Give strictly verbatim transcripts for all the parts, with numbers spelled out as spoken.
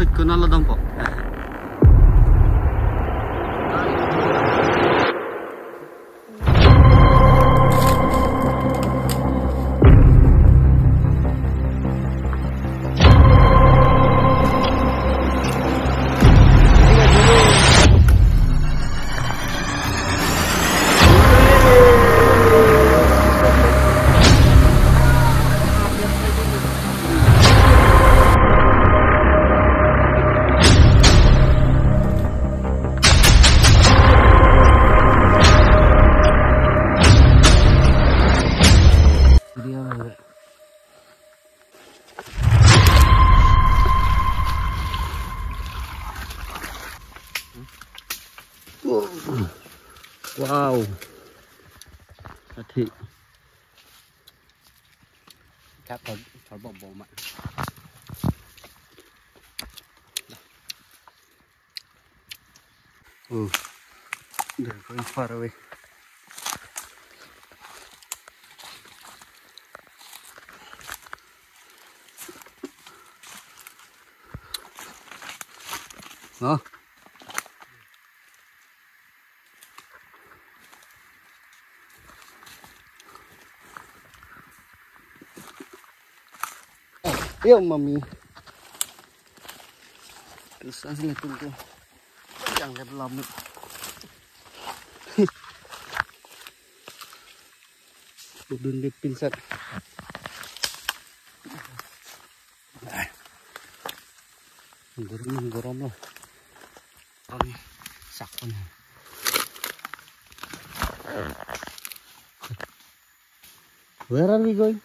Kunal lo dongpo. Wow. Athi. Chap thor, thor bom bom ma. Oh, they're going far away. No? Yo, mami. Terus asli tung tung. Yang lep lam. Udun de pinsak. Gorom, gorom lo. Kami sakon. Where are we going?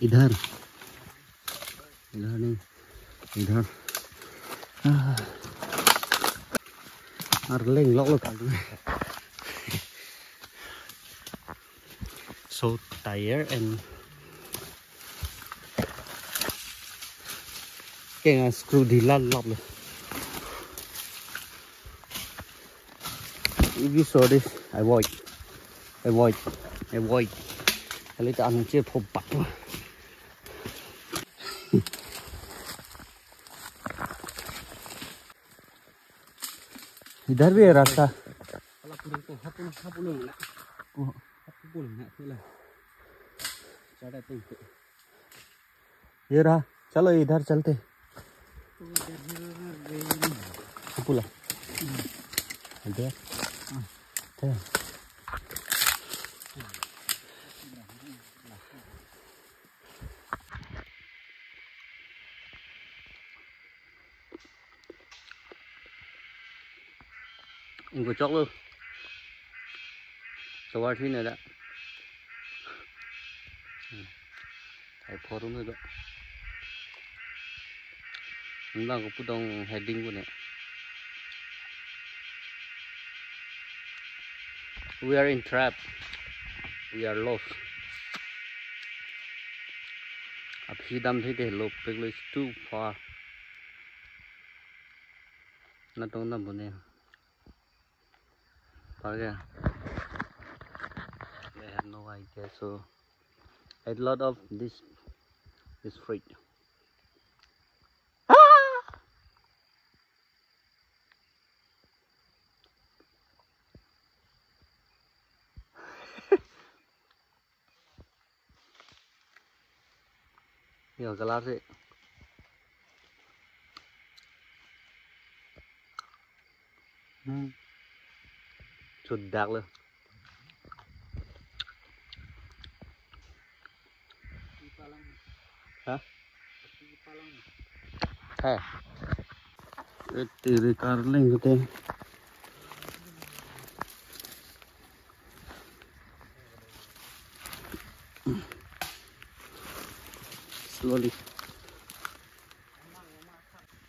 Idhar. Idhar nahi. Idhar. Ah. Arleng lok lo kali. So tired and keng a screw dhila lap lo. If you saw this, avoid, avoid, avoid. Kali ta anche pho bak lo. इधर भी है रास्ता। Ala pulong ko, hapulong, hapulong na. Oh. Hapulong na, tula. Chada tung ko. ये रहा, चलो इधर चलते। Hapula. Ada. Ada. Ingko chok lo. Sawar thin ada. Thai forum lo. Nang ko pudong heading ko ne. We are in trap. We are lost. Aphi damthe te lo, pek lo, is too far. Natong dam bune. Parke. They have no idea. So a lot of this is free. Yo, kelar sih. Hmm. Sudah lo. Hah? Heh. Iti ri karling kete. Slowly.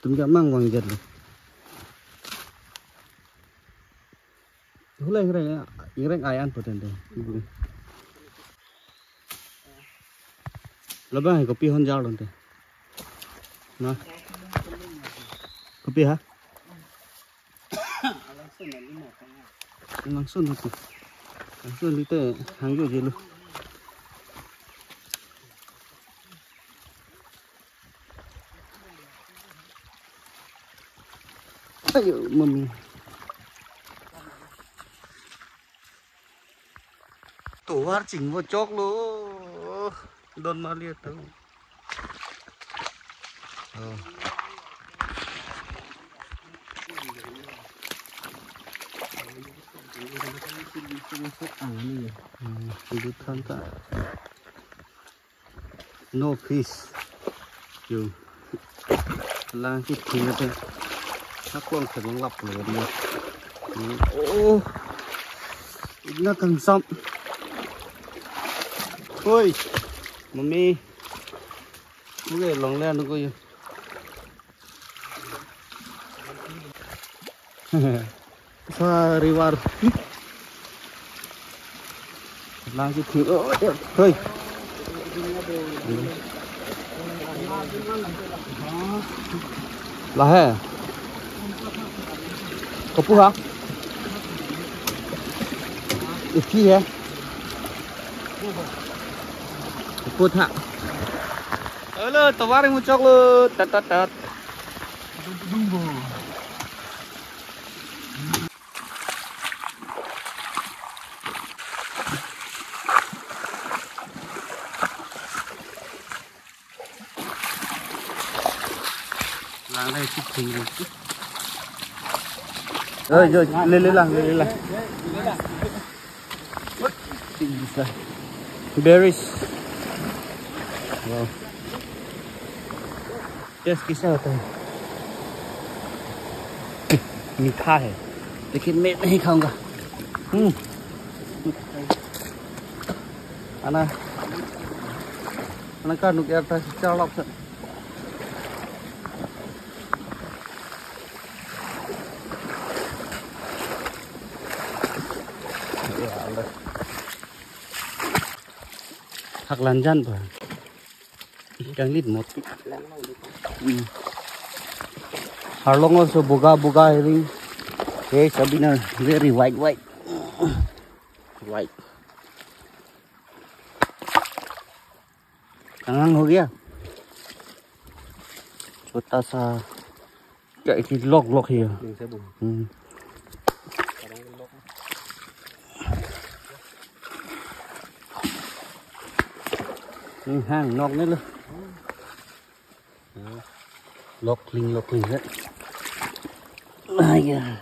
Tum ja mang wang jet lo. Hula ingreng, ingreng ayan poten te. Labang hai kopi hon jar lonte. Na. Kopi ha? Langsung nanti. Langsung lite hangjo jelo. Ayo, mami. Tovar chingvochoklo. Don mali atum. Oh. Hmm, itu than ta. No fish. Yo. Lang kithing ate. Haklong khe long lap lo dia. Oh. Igna kangsam. Oi. Mami. Oke, long le anu ko yo. Sa river. Lang kithing. Oh, ya. Hoi. Lahe. Kopu ha? Ipi ya? Kopu tha. Halo, tovar muchok lo. Tat, tat, tat. Lang dai chik thing lo. Oi, oi, le, le lang, le, le lang. Berries. Wow. Taste kaisa hota hai? Meetha hai. Lekin main nahi khaunga. Hmm. Ana. Ana ka nuk yar ta charlok sa. Hak lanjan pa. Kanglit mot. Hmm. Arlong also boga boga hering. Hey, Sabina, very white, white. White. Kangang ho gaya? Chota sa. Kya iti lok lok hi. Hmm. Hmm, hang nok ne lo. Lok ling lok ling he. Aya.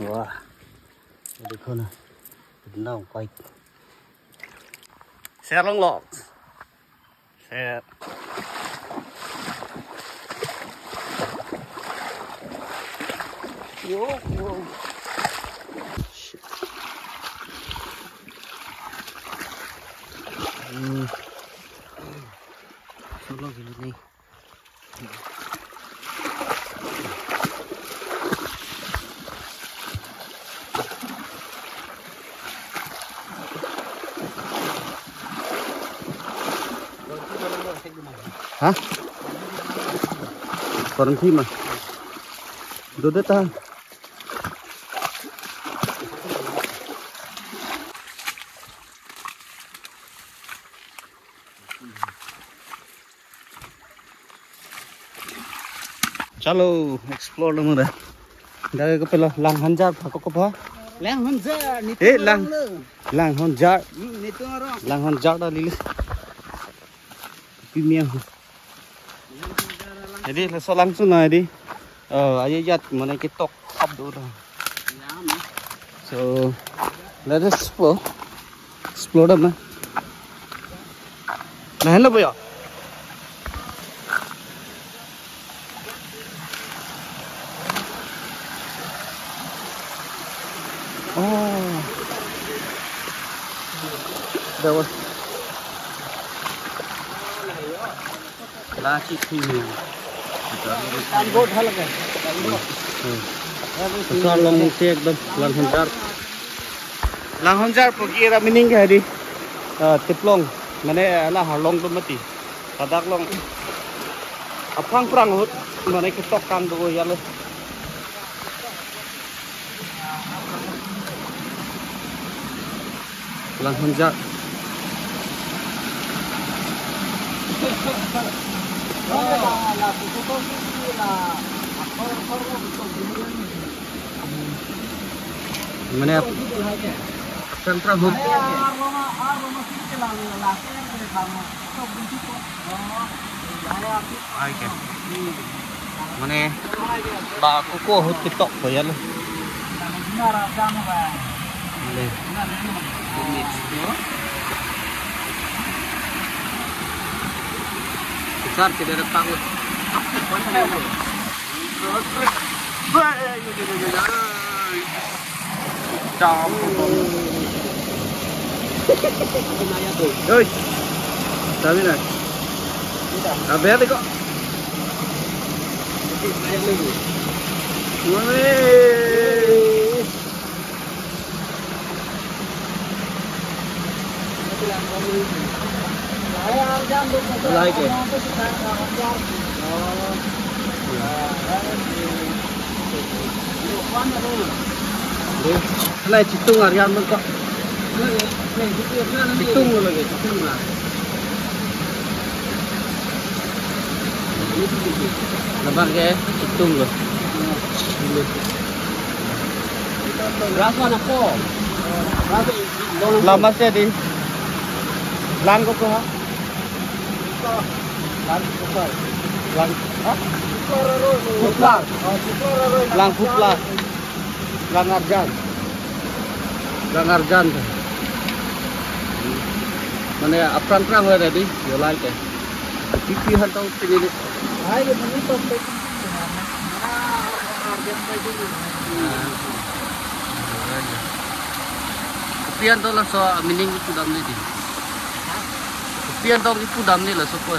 Wah. Dekho na. Kitna pai. Ser long lok. Set. Yo, yo. Shit. Hmm. Solo gini nih. Ha? Koron thi ma? Dode ta. Chalo, explore dong da. Dari ke pela Langhanjar pa, ko ko pa? Langhanjar, ni Eh, tu Lang. Orang le. Langhonjar. Hmm, ni tu orang. Langhonjar da lili. Pimiang. Jadi, laso langsung na, jadi. Oh, aja jat, mana ketok, up do orang. So, let us explore. Explore dam na. Nah, hello, boyo. Oh. That was. Laki sini. Langboat hal ke? Langboat. Hmm. Besar long si ekdom Langhonjar. Langhonjar puke ra meaning ke hadi? Ah, teplong. Mane ala harlong do mati. Ladak long. Aphrang phrang ahut mane ketok kang do ya lo. Langhonjar. Mane, tram tram ahut. Ai ke. Mane, ba kuku ahut ketok po ya lo. Mane. Besar tidak ada tahu. Oi. Sabi na. Sabi ate ko. Weh. Lai ke. Dei, lai chitung arjan man ko. Chitung lo lagi, chitung na. Laban ke chitung lo. Ras mana ko? Ras Lama si dei. Lang ko ha? Lang ko. Lang, ha? Puplar. Lang Puplar. Lang arjan. Lang arjan. Mane apran prang ho dei, yo lai ke. Pipi han tong pini ni. Hai, yo pini tong pe. Kopi an to laso meaning ipu damde dei. Kopi an to ipu damde laso ko.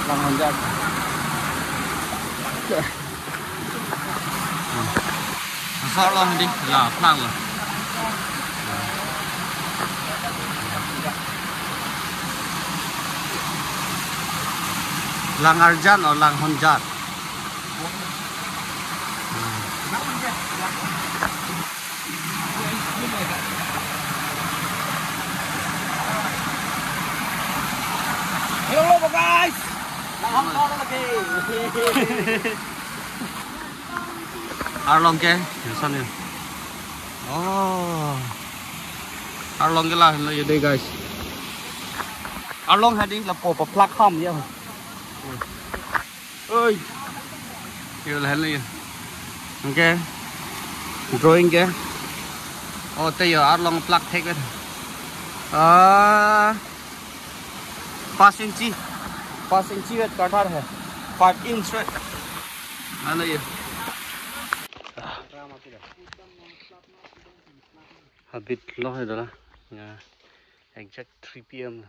Langhonjat. Asar lo dei, la phlang lo. Lang arjan or Langhonjat. Hello, hello, guys. Arlong ke, yo san yo. Oh. Arlong ke lahenlo yo dei, guys. Arlong ha dei lapu paplak ham ya. Oi. Yo lahenlo yo. Okay. Drawing ke. Oh, te yo arlong plak thek vet. Ah. पाँच इंची, पाँच इंची vet kathar hai. Five inch vet. Lahenlo yo. Habit lo hai dala. Ya. Exact three P M.